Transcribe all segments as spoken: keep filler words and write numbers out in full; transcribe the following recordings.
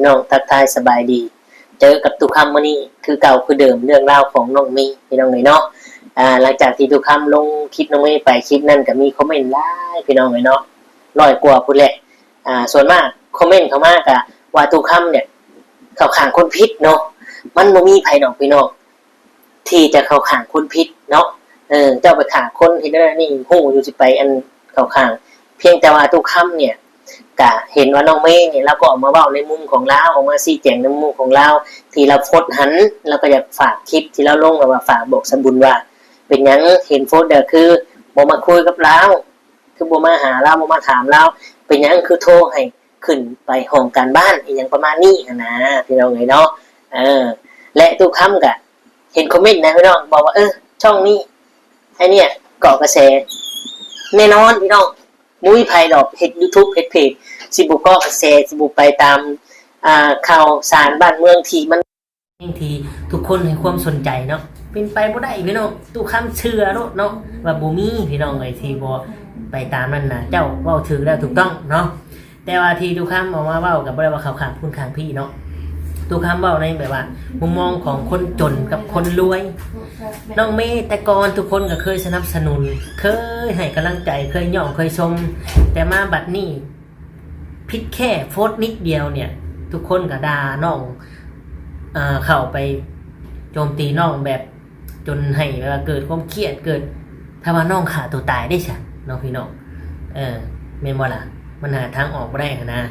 น้องทักทายสบายดี เจอกับตู้คำมื้อนี้คือเก่าคือเดิม เรื่องราวของน้องเมย์พี่น้องเอ้ยเนาะ อ่า หลังจากที่ตู้คำลงคลิปน้องเมย์ไป คลิปนั้นก็มีคอมเมนต์หลายพี่น้องเอ้ยเนาะ ร้อยกว่าพุ้นแหละ อ่า ส่วนมากคอมเมนต์เข้ามาก็ว่าตู้คำเนี่ยเข้าข้างคนผิดเนาะ มันบ่มีไผดอกพี่น้อง ที่จะเข้าข้างคนผิดเนาะ เออ เจ้าไปฆ่าคนเฮ็ดแนวนั้นนี่ ฮู้อยู่สิไปอันเข้าข้าง เพียงแต่ว่าตู้คำเนี่ย ก็เห็นว่าน้องเมย์เนี่ย ลาวก็ออกมาเว้าในมุมของลาว ออกมาชี้แจงในมุมของลาว ที่ลาวโพสต์หั้น ลาวก็อยากฝากคลิปที่ลาวลง แล้วว่าฝากบอกสาวบุญว่า เป็นหยังเห็นโพสต์แล้วคือบ่มาคุยกับลาว คือบ่มาหาลาว บ่มาถามลาว เป็นหยังคือโทรให้ขึ้นไปห้องการบ้าน อีหยังประมาณนี้หั้นนะ พี่น้องเอ้ยเนาะ เออ และตู้คำก็เห็นคอมเมนต์นะพี่น้อง บอกว่า เออ ช่องนี้ ไอ้เนี่ย เกาะกระแส แน่นอนพี่น้อง บ่มีไผดอก เฮ็ดยูทูบ เฮ็ดเพจ สิบ่เกาะกระแส สิบ่ไปตาม อ่า ข่าวสารบ้านเมืองที่มัน สิ่งที่ทุกคนให้ความสนใจเนาะ เป็นไปบ่ได้พี่น้อง ตู้คำเชื่อโลดเนาะ ว่าบ่มีพี่น้องเอ้ย ที่บ่ไปตามนั่นนะ เจ้าเว้าถูกแล้ว ถูกต้องเนาะ แต่ว่าที่ตู้คำออกมาเว้าก็บ่ได้ว่าเข้าข้างผู้ข้างพี่เนาะ ตู้คำเว้าในแบบว่า มุมมองของคนจนกับคนรวย น้องเมย์แต่ก่อนทุกคนก็เคยสนับสนุน เคยให้กำลังใจ เคยย่อง เคยชม แต่มาบัดนี้ ผิดแค่โพสต์นิดเดียวเนี่ย ทุกคนก็ด่าน้อง เอ่อ เข้าไปโจมตีน้องแบบ จนให้แบบว่าเกิดความเครียด เกิด ถ้าว่าน้องฆ่าตัวตายได้ซะเนาะพี่น้อง เออ แม่นบ่ล่ะ มันหาทางออกบ่ได้หั้นนะ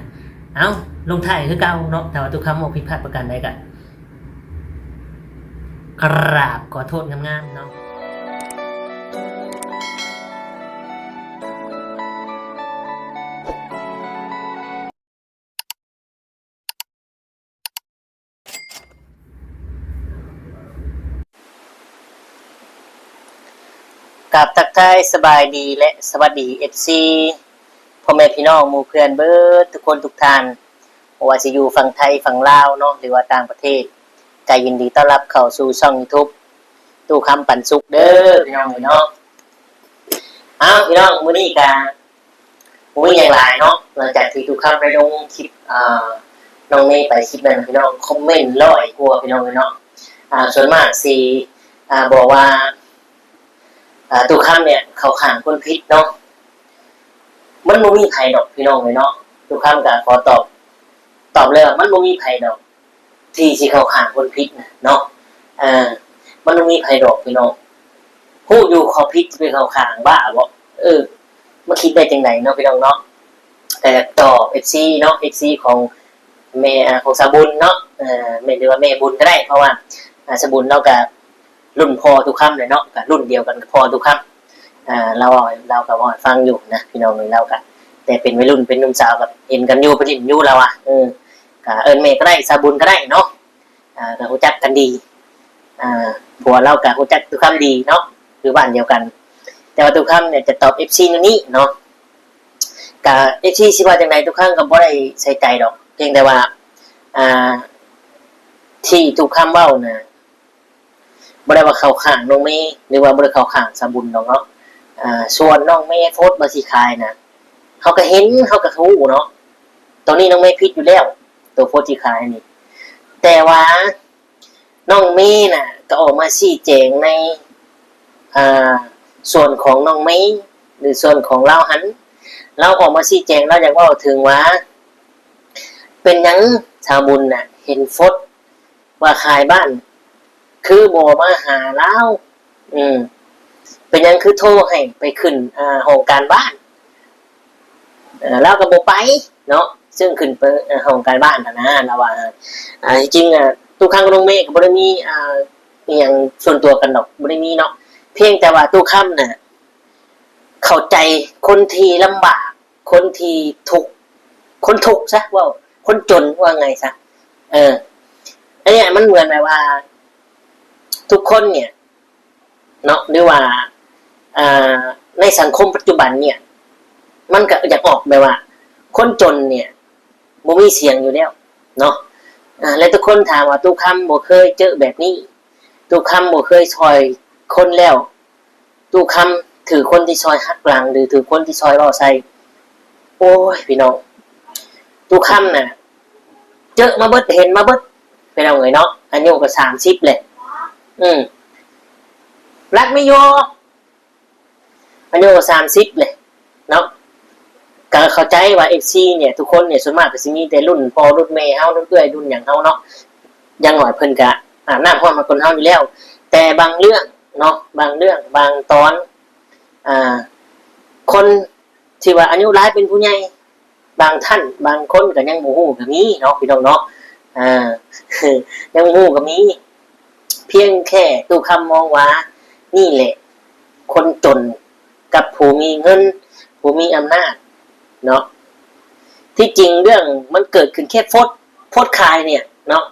เอ้า ลงท้ายคือเก่าเนาะ ถ้าว่าตู้คำเว้าผิดพลาดประการใดก็ กราบขอโทษงามๆเนาะ กราบทักทายสบายดีและสวัสดี เอฟซี พ่อแม่พี่น้องหมู่เพื่อนเบิดทุกคนทุกท่าน บ่ว่าสิอยู่ฝั่งไทยฝั่งลาวเนาะ หรือว่าต่างประเทศ ก็ยินดีต้อนรับเข้าสู่ช่องยูทูบ ตู้คำปันสุขเด้อพี่น้องเนาะ อ้าวพี่น้อง มื้อนี้ก็บ่มีหยังหลายเนาะ หลังจากที่ตู้คำได้ลงคลิป อ่า น้องเมย์ไปคลิปนั้นพี่น้อง คอมเมนต์ร้อยกว่าพี่น้องเนาะ อ่า ส่วนมากสิ อ่า บอกว่า อ่า ตู้คำเนี่ยเข้าข้างคนผิดเนาะ มันบ่มีไผดอกพี่น้องเอ้ยเนาะ ตู้คำก็ขอตอบ ตอบเลยว่ามันบ่มีไผดอก ที่สิเข้าข้างคนผิดนะเนาะ เออ มันบ่มีไผดอกพี่น้อง ฮู้อยู่เขาผิดสิไปเข้าข้างบ้าบ่ เออ มาคิดได้จั่งใดเนาะพี่น้องเนาะ แต่อยากตอบ เอฟซี เนาะ เอฟซี ของแม่ อ่า ของสาวบุญเนาะ เอ่อ แม่ หรือว่าแม่บุญก็ได้ เพราะว่า อ่า สาวบุญลาวก็ รุ่นพ่อตู้คำเลยเนาะ ก็รุ่นเดียวกันกับพ่อตู้คำ อ่า ลาวเว้า ลาวก็เว้าให้ฟังอยู่นะพี่น้องเอ้ย ลาวก็ แต่เป็นวัยรุ่นเป็นหนุ่มสาวก็เห็นกันอยู่ ไปเล่นอยู่ ลาวว่า เออ ก็เอิ้นแม่ก็ได้ สาวบุญก็ได้เนาะ อ่า ก็รู้จักกันดี อ่า ผัวลาวก็รู้จักตู้คำดีเนาะ อยู่บ้านเดียวกัน แต่ว่าตู้คำเนี่ยจะตอบ เอฟซี แนวนี้เนาะ ก็ เอฟซี สิว่าจั่งใด ตู้คำก็บ่ได้ใส่ใจดอก เพียงแต่ว่า อ่า ที่ตู้คำเว้านะ บ่ได้ว่าเข้าข้างน้องเมย์ หรือว่าบ่ได้เข้าข้างสาวบุญดอกเนาะ อ่า ส่วนน้องเมย์โพสต์ว่าสิขายนะ เฮาก็เห็น เฮาก็ฮู้เนาะ ตอนนี้น้องเมย์ผิดอยู่แล้ว ตัวโพสต์สิขายนี่ แต่ว่าน้องเมย์น่ะ ก็ออกมาชี้แจงใน อ่า ส่วนของน้องเมย์ หรือส่วนของลาวหั้น ลาวออกมาชี้แจง ลาวอยากเว้าถึงว่า เป็นหยังสาวบุญน่ะ เห็นโพสต์ว่าขายบ้าน คือบ่มาหาลาว อืม เป็นหยังคือโทรให้ไปขึ้น อ่า ห้องการบ้าน เอ่อ ลาวก็บ่ไปเนาะ ซึ่งขึ้นไป เอ่อ ห้องการบ้านหั้นนะ ลาวว่า อ่า จริงๆ อ่ะ ตู้คำกับน้องเมย์ก็บ่ได้มี อ่า อิหยังส่วนตัวกันดอก บ่ได้มีเนาะ เพียงแต่ว่าตู้คำน่ะ เข้าใจคนที่ลำบาก คนที่ทุกข์ คนทุกข์ซะ เว้า คนจน ว่าไงซะ เออ อันเนี้ยมันเหมือนแบบว่า ทุกคนเนี่ย เนาะ หรือว่า อ่า ในสังคมปัจจุบันเนี่ย มันก็อยากออกแบบว่า คนจนเนี่ย บ่มีเสียงอยู่แล้วเนาะ อ่า และทุกคนถามว่า ตู้คำบ่เคยเจอแบบนี้ ตู้คำบ่เคยซอยคนแล้ว ตู้คำถือคนที่ซอยหักหลัง หรือถือคนที่ซอยเว้าใส่ โอ้ย พี่น้อง ตู้คำน่ะ เจอมาเบิด เห็นมาเบิด พี่น้องเอ้ยเนาะ อายุก็สามสิบแหละ อืม รักไม่อยู่ อายุก็สามสิบแหละเนาะ ก็เข้าใจว่า เอฟซี เนี่ย ทุกคนเนี่ย ส่วนมากก็สิมีแต่รุ่นพ่อรุ่นแม่เฮา รุ่นเอื้อยรุ่นหยังเฮาเนาะ อย่างน้อยเพิ่นก็อาบน้ำร้อนมาก่อนเฮาอยู่แล้ว แต่บางเรื่องเนาะ บางเรื่อง บางตอน อ่า คนที่ว่าอายุหลายเป็นผู้ใหญ่ บางท่าน บางคนก็ยังบ่ฮู้ก็มีเนาะ พี่น้องเนาะ อ่า ยังบ่ฮู้ก็มี เพียงแค่ตู้คำมองว่า นี่แหละ คนจนกับผู้มีเงิน ผู้มีอำนาจเนาะ ที่จริงเรื่องมันเกิดขึ้นแค่โพสต์ โพสต์ขายเนี่ยเนาะ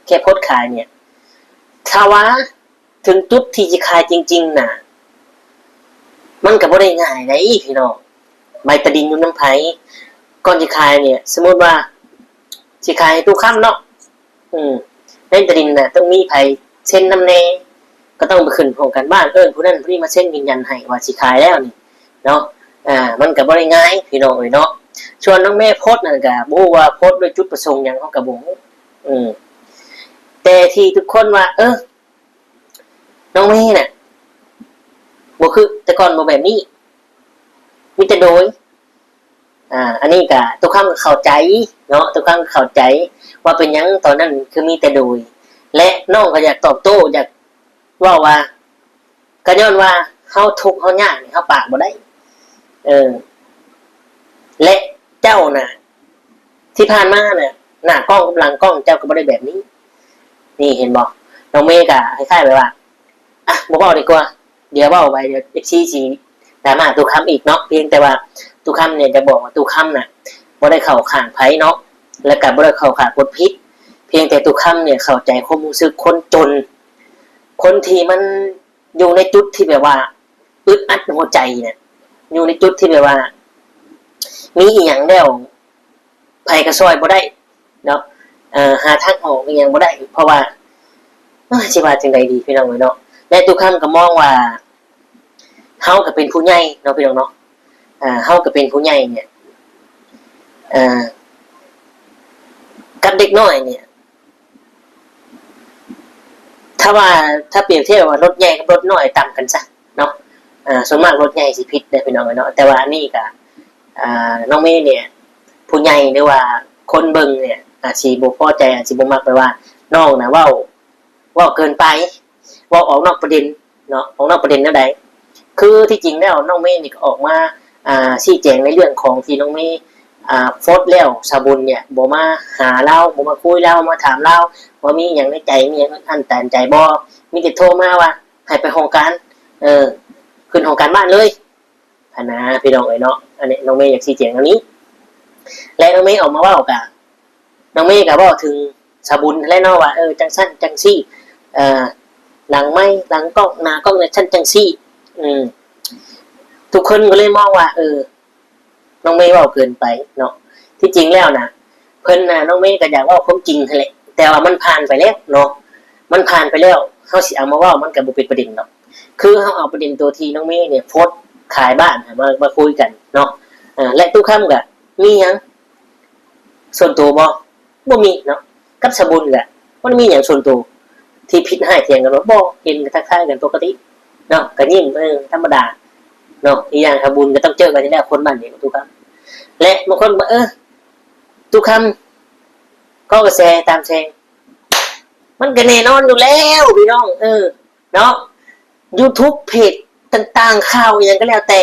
แค่โพสต์ขายเนี่ย ถ้าว่าถึงจุดที่สิขายจริงๆน่ะ มันก็บ่ได้ง่ายได๋พี่น้อง ใบตะดินอยู่นำไผ ก่อนสิขายเนี่ย สมมุติว่าสิขายให้ตู้คำเนาะ อืม ในตะดินน่ะ ต้องมีไผเซ็นนำแน่ ก็ต้องไปขึ้นห้องการบ้าน เอิ้นผู้นั้นผู้นี้มาเซ็นยืนยันให้ว่าสิขายแล้วนี่เนาะ อ่า มันก็บ่ได้ง่ายพี่น้องเอ้ยเนาะ ส่วนน้องเมย์โพสต์นั่นก็บ่ฮู้ว่าโพสต์ด้วยจุดประสงค์หยัง เฮาก็บ่ฮู้ อืม แต่ที่ทุกคนว่า เออ น้องเมย์น่ะ บ่คือ แต่ก่อนบ่แบบนี้ มีแต่โดย อ่า อันนี้ก็ตู้คำก็เข้าใจเนาะ ตู้คำก็เข้าใจว่าเป็นหยังตอนนั้นคือมีแต่โดย และน้องก็อยากตอบโต้ อยากเว้าว่า ก็ย้อนว่าเฮาทุกข์เฮายากนี่เฮาปากบ่ได้ เออ และเจ้าน่ะ ที่ผ่านมาน่ะ หน้ากล้องกับหลังกล้องเจ้าก็บ่ได้แบบนี้ นี่เห็นบ่ น้องเมย์ก็คล้ายๆแบบว่า อ่ะ บ่เว้าดีกว่า เดี๋ยวเว้าไป เดี๋ยว เอฟซี สิดราม่าตู้คำอีกเนาะ เพียงแต่ว่าตู้คำเนี่ยจะบอกว่าตู้คำน่ะ บ่ได้เข้าข้างไผเนาะ และก็บ่ได้เข้าข้างคนผิด เพียงแต่ตู้คำเนี่ยเข้าใจความรู้สึกคนจน คนที่มันอยู่ในจุดที่แบบว่าอึดอัดหัวใจเนี่ย อยู่ในจุดที่แบบว่า มีอีหยังแล้ว ไผก็ซ่อยบ่ได้เนาะ เอ่อ หาทางออกอีหยังบ่ได้ เพราะว่า เอ้ย สิว่าจั่งใดดีพี่น้องเอ้ยเนาะ และตู้คำก็มองว่า เฮาก็เป็นผู้ใหญ่เนาะพี่น้องเนาะ อ่า เฮาก็เป็นผู้ใหญ่เนี่ย อ่า กับเด็กน้อยเนี่ย ถ้าว่า ถ้าเปรียบเทียบว่ารถใหญ่กับรถน้อยต่ำกันซะเนาะ อ่า ส่วนมากรถใหญ่สิผิดเด้อพี่น้องเอ้ยเนาะ แต่ว่าอันนี้ก็ อ่า น้องเมย์เนี่ย ผู้ใหญ่หรือว่าคนเบิ่งเนี่ย อาจสิบ่พอใจ อาจสิบ่มัก แปลว่าน้องน่ะเว้า เว้าเกินไป เว้าออกนอกประเด็นเนาะ ออกนอกประเด็นแนวใด คือที่จริงแล้วน้องเมย์นี่ก็ออกมา อ่า ชี้แจงในเรื่องของที่น้องเมย์ อ่า โพสต์แล้วสาวบุญเนี่ยบ่มาหาลาว บ่มาคุยลาว บ่มาถามลาว ว่ามีหยังในใจ มีหยังอัดอั้นตันใจบ่ มีแต่โทรมาว่าให้ไปห้องการ เออ ขึ้นห้องการบ้านเลย หั้นนะพี่น้องเอ้ยเนาะ อันนี้น้องเมย์อยากชี้แจงอันนี้ และน้องเมย์ออกมาเว้าก็ น้องเมย์ก็เว้าถึงสาวบุญหั้นแหละเนาะว่า เออ จั่งซั้นจั่งซี้ เอ่อ หลังไมค์หลังกล้องหน้ากล้องจั่งซั้นจั่งซี้ อืม ทุกคนก็เลยมองว่า เออ น้องเมย์เว้าเกินไปเนาะ ที่จริงแล้วน่ะ เพิ่นน่ะ น้องเมย์ก็อยากเว้าความจริงหั้นแหละ แต่ว่ามันผ่านไปแล้วเนาะ มันผ่านไปแล้ว เฮาสิเอามาเว้ามันก็บ่เป็นประเด็นดอก คือเฮาเอาประเด็นตัวที่น้องเมย์เนี่ยโพสต์ขายบ้านน่ะมา มาคุยกันเนาะ อ่า และตู้คำก็มีหยังส่วนตัวบ่ บ่มีเนาะ กับสาวบุญก็บ่ได้มีหยังส่วนตัวที่ผิดร้ายเถียงกันว่า บ่ เห็นก็ทักทายกันปกติเนาะ ก็ยิ้ม เออ ธรรมดาเนาะ อีกอย่างสาวบุญก็ต้องเจอกันอยู่แล้ว คนบ้านเดียวกับตู้คำ และบางคนว่า เออ ตู้คำ ก็กระแสตามแซง มันก็แน่นอนอยู่แล้วพี่น้อง เออ เนาะ YouTube เพจต่างๆ ข่าวอหยังก็แล้วแต่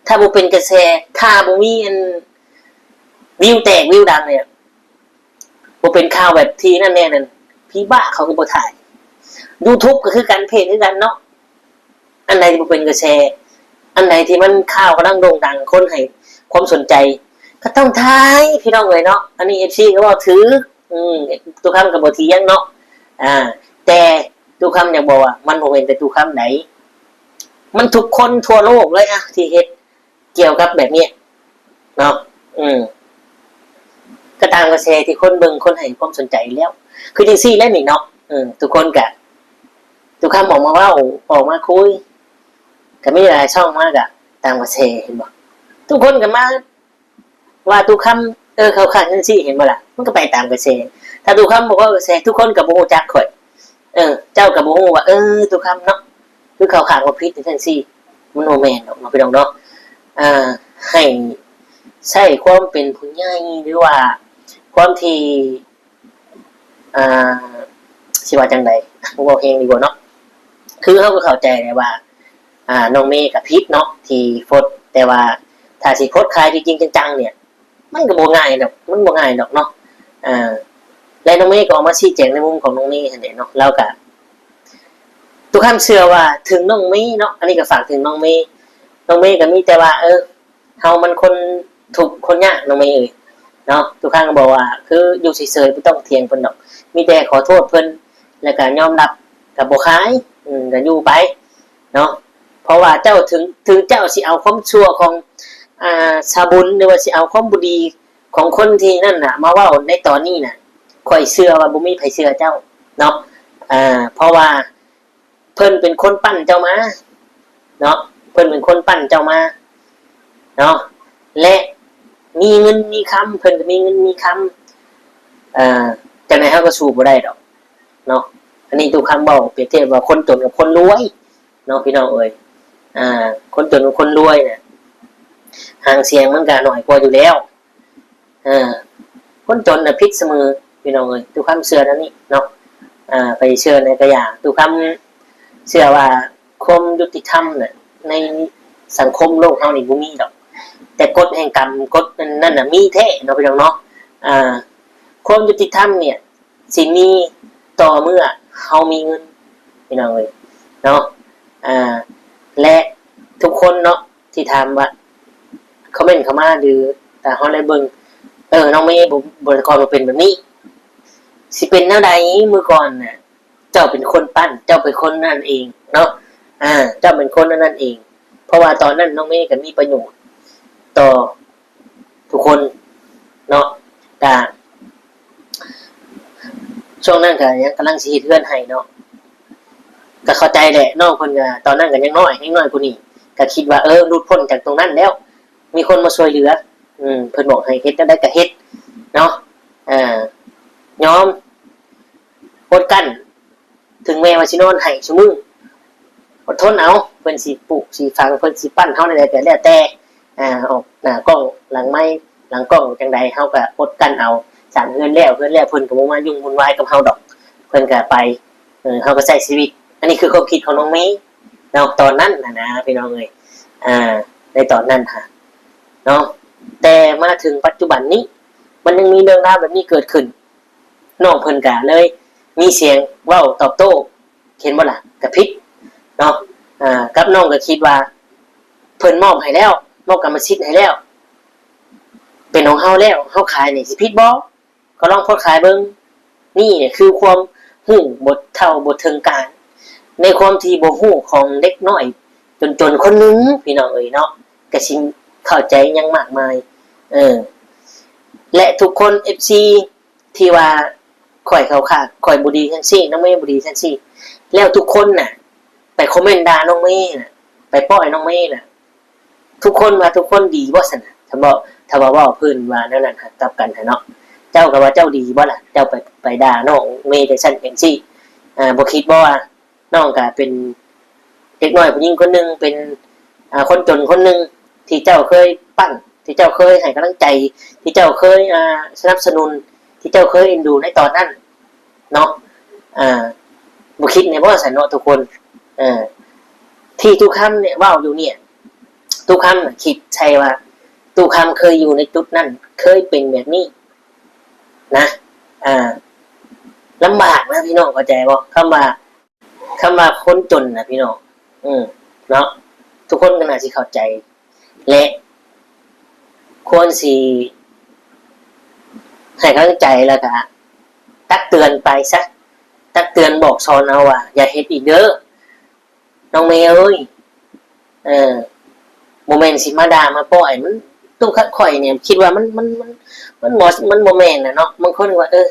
ถ้าบ่เป็นกระแส ถ้าบ่มีอันวิวแตกวิวดังเนี่ย บ่เป็นข่าวแบบที่นั่นแน่นั่น ผีบ้าเขาก็บ่ถ่าย YouTube ก็คือกัน เพจคือกันเนาะ อันใดที่บ่เป็นกระแส อันใดที่มันข่าวกำลังโด่งดัง คนให้ความสนใจ ก็ต้องถ่าย พี่น้องเอ้ยเนาะ อันนี้ เอฟซี ก็เว้าถืก อืม ตู้คำก็บ่เถียงเนาะ อ่า แต่ตู้คำอยากบอกว่า มันบ่แม่นแต่ตู้คำใด มันทุกคนทั่วโลกเลยอะ ที่เฮ็ดเกี่ยวกับแบบเนี้ยเนาะ อืม ก็ตามกระแสที่คนเบิ่งคนให้ความสนใจอยู่แล้ว คือจั่งซี้แหละนี่เนาะ เออ ทุกคนก็ ตู้คำออกมาเว้า ออกมาคุย ก็มีหลายช่องมาก็ตามกระแส เห็นบ่ ทุกคนก็มา ว่าตู้ค เออ เข้าข้างจังซี่ เห็นบ่ล่ะ มันก็ไปตามกระแส ถ้าตุคำบ่เข้ากระแส ทุกคนก็บ่ฮู้จักข่อย เออ เจ้าก็บ่ฮู้ว่า เออ ตุคำเนาะ คือเข้าข้างบ่ผิดจังซี่ มันบ่แม่นดอกเนาะพี่น้องเนาะ อ่า ให้ใช้ความเป็นผู้ใหญ่ หรือว่าความที่ อ่า สิว่าจั่งใด เว้าแฮงดีกว่าเนาะ คือเฮาก็เข้าใจแหละว่า อ่า น้องเมย์ก็ผิดเนาะ ที่โพสต์ แต่ว่าถ้าสิโพสต์ขายจริงๆจังๆเนี่ย มันก็บ่ง่ายดอก มันบ่ง่ายดอกเนาะ อ่า และน้องเมย์ก็ออกมาชี้แจงในมุมของน้องเมย์หั้นแหละเนาะ ลาวก็ ตุคำเชื่อว่าถึงน้องเมย์เนาะ อันนี้ก็ฝากถึงน้องเมย์ น้องเมย์ก็มีแต่ว่า เออ เฮามันคนทุกข์คนยาก น้องเมย์เอ้ย เนาะ ตุคำก็บอกว่า คืออยู่เฉยๆ บ่ต้องเถียงเพิ่นดอก มีแต่ขอโทษเพิ่น แล้วก็ยอมรับ ก็บ่ขาย อืม ก็อยู่ไป เนาะ เพราะว่าเจ้าถึง ถึงเจ้าสิเอาความชั่วของ อ่า สาวบุญ หรือว่าสิเอาความบ่ดีของคนที่นั่นน่ะ มาเว้าในตอนนี้น่ะ ข้อยเชื่อว่าบ่มีไผเชื่อเจ้าเนาะ อ่า เพราะว่าเพิ่นเป็นคนปั้นเจ้ามาเนาะ เพิ่นเป็นคนปั้นเจ้ามาเนาะ และมีเงินมีคำ เพิ่นก็มีเงินมีคำ อ่า จั่งใดเฮาก็สู้บ่ได้ดอกเนาะ อันนี้ตุคำเว้าเปรียบเทียบว่าคนจนกับคนรวยเนาะพี่น้องเอ้ย อ่า คนจนกับคนรวยเนี่ย หางเสียงมันก็น้อยกว่าอยู่แล้ว เออ คนจนน่ะผิดเสมอ พี่น้องเอ้ย ตุคำเชื่อแนวนี้เนาะ อ่า ไผเชื่อในกะอย่า ตุคำเชื่อว่าความยุติธรรมน่ะ ในสังคมโลกเฮานี่บ่มีดอก แต่กฎแห่งกรรม กฎนั่นน่ะมีแท้เนาะพี่น้องเนาะ อ่า ความยุติธรรมเนี่ย สิมีต่อเมื่อเฮามีเงิน พี่น้องเอ้ย เนาะ อ่า และทุกคนเนาะ ที่ถามว่า คอมเมนต์เข้ามา หรือถ้าเฮาได้เบิ่ง เออ น้องเมย์บ่ บ่ แต่ก่อนบ่เป็นแบบนี้ สิเป็นแนวใด มื้อก่อนน่ะ เจ้าเป็นคนปั้น เจ้าเป็นคนนั่นเองเนาะ อ่า เจ้าเป็นคนนั่นเอง เพราะว่าตอนนั้นน้องเมย์ก็มีประโยชน์ต่อทุกคนเนาะ ก็ ช่วงนั้นก็ยังกำลังสิเฮ็ดเฮือนให้เนาะ ก็เข้าใจแหละ น้องเพิ่นก็ตอนนั้นก็ยังน้อย ยังน้อยกว่านี้ ก็คิดว่า เออ หลุดพ้นจากตรงนั้นแล้ว มีคนมาช่วยเหลือ อืม เพิ่นบอกให้เฮ็ดแนวใดก็เฮ็ดเนาะ เอ่อ ยอมอดกลั้น ถึงแม้ว่าสินอนไห้ซุมื้อ อดทนเอา เพิ่นสิปลูกสิฝัง เพิ่นสิปั้นเฮาแนวใดก็แล้วแต่ อ่า ออกหน้ากล้องหลังไมค์ หลังกล้องจั่งใด เฮาก็อดกลั้นเอา สร้างเฮือนแล้ว เฮือนแล้ว เพิ่นก็บ่มายุ่งวุ่นวายกับเฮาดอก เพิ่นก็ไป เออ เฮาก็ใช้ชีวิต อันนี้คือความคิดของน้องเมย์เนาะ ตอนนั้นน่ะนะ พี่น้องเอ้ย อ่า ในตอนนั้นฮะ เนาะ แต่มาถึงปัจจุบันนี้ มันยังมีเรื่องราวแบบนี้เกิดขึ้น น้องเพิ่นก็เลยมีเสียงเว้าตอบโต้ เห็นบ่ล่ะ ก็ผิดเนาะ อ่า กับน้องก็คิดว่า เพิ่นมอบให้แล้ว มอบกรรมสิทธิ์ให้แล้ว เป็นของเฮาแล้ว เฮาขายนี่สิผิดบ่ ก็ลองโพสต์ขายเบิ่ง นี่เนี่ยคือความรู้บ่เท่าบ่ถึงการ ในความที่บ่รู้ของเด็กน้อยจนๆคนหนึ่ง พี่น้องเอ้ยเนาะ ก็สิเข้าใจหยังมากมาย เออ และทุกคน เอฟซี ที่ว่าข้อยเข้าข้าง ข้อยบ่ดีจั่งซี้ น้องเมย์บ่ดีจั่งซี้ แล้วทุกคนน่ะ ไปคอมเมนต์ด่าน้องเมย์น่ะ ไปป้อยน้องเมย์น่ะ ทุกคนว่าทุกคนดีบ่ซั่นน่ะ ถ้าบ่ ถ้าว่าเว้าพื้นว่าแนวนั้นหั้น กลับกันหั้นเนาะ เจ้าก็ว่าเจ้าดีบ่ล่ะ เจ้าไป ไปด่าน้องเมย์จั่งซั่นจั่งซี้ อ่า บ่คิดบ่ว่าน้องก็เป็นเด็กน้อยผู้หญิงคนหนึ่ง เป็น อ่า คนจนคนหนึ่ง ที่เจ้าเคยปั้น ที่เจ้าเคยให้กำลังใจ ที่เจ้าเคย อ่า สนับสนุน ที่เจ้าเคยเอ็นดูในตอนนั้นเนาะ อ่า บ่คิดแน่บ่ซั่นเนาะทุกคน เออ ที่ตุคำเนี่ยเว้าอยู่เนี่ย ตุคำน่ะคิดใส่ว่า ตุคำเคยอยู่ในจุดนั้น เคยเป็นแบบนี้นะ อ่า ลำบากนะพี่น้อง เข้าใจบ่ คำว่า คำว่าคนจนน่ะพี่น้อง อืม เนาะ ทุกคนก็น่าสิเข้าใจ และควรสิให้กำลังใจแล้วก็ตักเตือนไปซะ ตักเตือนบอกสอนเอาว่า อย่าเฮ็ดอีกเด้อ น้องเมย์เอ้ย เออ บ่แม่นสิมาด่ามาป้อย มัน ตุคำ ข้อยเนี่ยคิดว่ามัน มัน มัน มันบ่ มันบ่แม่นน่ะเนาะ บางคนว่า เออ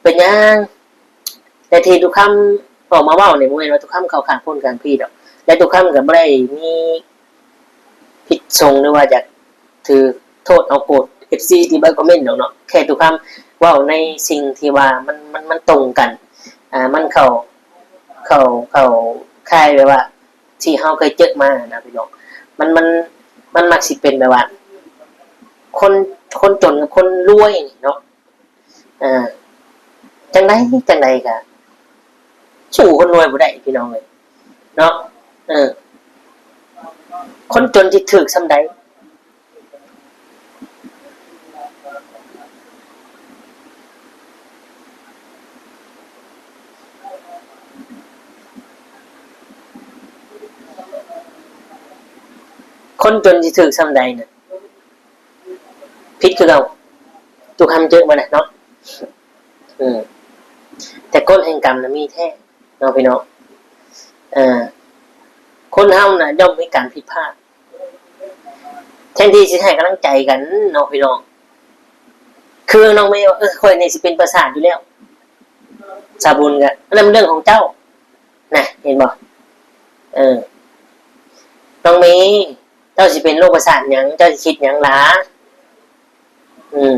เป็นหยัง แต่ที่ตุคำออกมาเว้าเนี่ย บ่แม่นว่าตุคำเข้าข้างคนข้างพีดอก และตุคำก็บ่ได้มีพิษสงหรือว่าอยากถือโทษเอาโกรธ เอฟซีที่มาคอมเมนต์ดอกเนาะ แค่ตู้คำเว้าในสิ่งที่ว่ามันมันมันตรงกัน อ่า มันเข้าเข้าเข้าข่ายแบบว่า ที่เฮาเคยเจอมานะพี่น้อง มันมันมันมักสิเป็นแบบว่า คนคนจนกับคนรวยนี่เนาะ อ่า จั่งใดจั่งใดก็สู้คนรวยบ่ได้พี่น้องเอ้ยเนาะ เออ คนจนสิถืกส่ำใด คนจนสิถืกส่ำใดน่ะ ผิดคือเก่า ตู้คำเจอมาน่ะเนาะ อืม แต่กฎแห่งกรรมน่ะมีแท้เนาะพี่น้อง เอ่อ คนเฮาน่ะย่อมมีการผิดพลาด แทนที่สิให้กำลังใจกันเนาะพี่น้อง คือน้องเมย์ว่า เออ ข้อยนี่สิเป็นประสาทอยู่แล้ว สาบุญก็ อันนั้นมันเรื่องของเจ้า นะ เห็นบ่ เออ น้องเมย์ เจ้าสิเป็นโรคประสาทหยัง เจ้าสิคิดหยังหลา อืม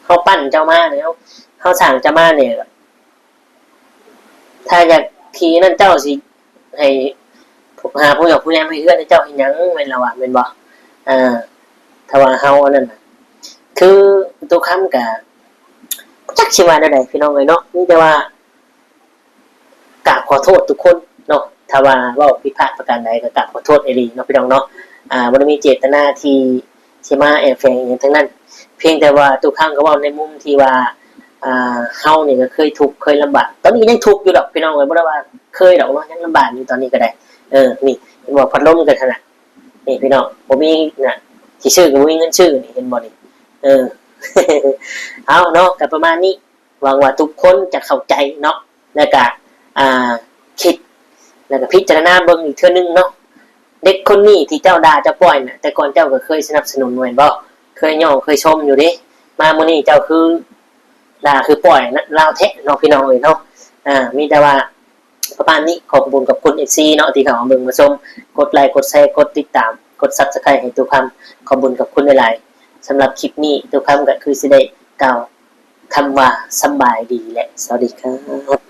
เฮาปั้นเจ้ามาแล้ว เฮาสร้างเจ้ามาเนี่ย ถ้าอยากทีนั่นเจ้าสิให้หาผู้หยอกผู้แย้มให้เฮือนให้เจ้าให้หยังแม่นละวะ แม่นบ่ อ่า ถ้าว่าเฮาอันนั้นน่ะ คือตู้คำก็ จักสิว่าแนวใดพี่น้องเอ้ยเนาะ มีแต่ว่า กราบขอโทษทุกคนเนาะ ถ้าว่าเว้าผิดพลาดประการใดก็กราบขอโทษอีหลีเนาะพี่น้องเนาะ อ่า บ่ได้มีเจตนาที่สิมาแอบแฝงอิหยังทั้งนั้น เพียงแต่ว่าตู้คำก็เว้าในมุมที่ว่า อ่า เฮานี่ก็เคยทุกข์เคยลำบาก ตอนนี้ก็ยังทุกข์อยู่ดอกพี่น้องเอ้ย บ่ได้ว่าเคยดอกเนาะ ยังลำบากอยู่ตอนนี้ก็ได้ เออ นี่ เห็นบ่ พัดลมก็ขนาด นี่พี่น้อง บ่มีน่ะ สิซื้อก็บ่มีเงินซื้อนี่ เห็นบ่นี่ เออ เอาเนาะ ก็ประมาณนี้ หวังว่าทุกคนจะเข้าใจเนาะ แล้วก็ อ่า คิด แล้วก็พิจารณาเบิ่งอีกเทื่อนึงเนาะ เด็กคนนี้ที่เจ้าด่าเจ้าป้อยน่ะ แต่ก่อนเจ้าก็เคยสนับสนุนแม่นบ่ เคยย่องเคยชมอยู่เด้ มามื้อนี้เจ้าคือด่าคือป้อยนะ ลาวแท้เนาะพี่น้องเอ้ยเนาะ อ่า มีแต่ว่าประมาณนี้ ขอบคุณขอบคุณ เอฟซี เนาะ ที่เข้ามาเบิ่งมาชม กดไลค์ กดแชร์ กดติดตาม กด Subscribe ให้ตู้คำ ขอบคุณขอบคุณหลายๆ สำหรับคลิปนี้ ตู้คำก็คือสิได้กล่าวคำว่าสำบายดีและสวัสดีครับ